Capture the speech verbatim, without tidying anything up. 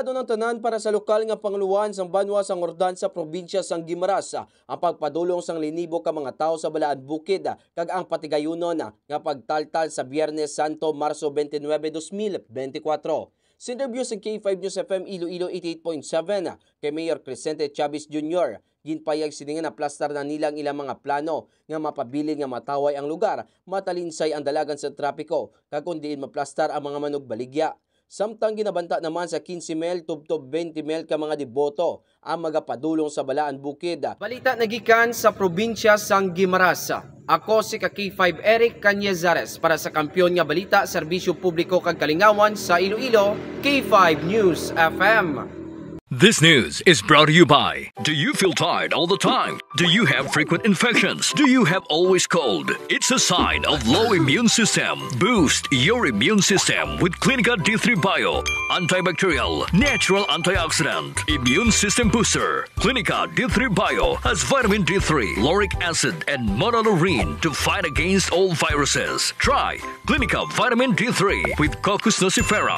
Ang tanan para sa lokal nga panguluhan sang banwa sang Ordan sa probinsya sang Guimaras, ang pagpadulong sang linibo ka mga tawo sa Balaan Bukid, kag ang patigayunon nga pagtaltal sa Biyernes Santo, Marso twenty-nine, twenty twenty-four. Sa interview sa K five News F M Iloilo eighty-eight point seven kay Mayor Crescente Chavez Junior, ginpayag sini nga naplastar na nila ang ilang mga plano nga mapabilin nga mataway ang lugar, matalinsay ang dalagan sa trapiko, kag kon diin maplastar ang mga manugbaligya. Samtang ginabanta naman sa quince mil tubtob twenty mil ka mga deboto ang magapadulong sa Balaan Bukid. Balita nagikan sa probinsya sang Guimaras. Ako si ka K five Eric Cañizares para sa Kampiyon nga Balita, Serbisyo Publiko kag Kalingawan sa Iloilo, K five News F M. This news is brought to you by. Do you feel tired all the time? Do you have frequent infections? Do you have always cold? It's a sign of low immune system. Boost your immune system with Clinica D three Bio, antibacterial, natural antioxidant, immune system booster. Clinica D three Bio has vitamin D three, lauric acid, and monolaurin to fight against all viruses. Try Clinica Vitamin D three with Cocos nucifera.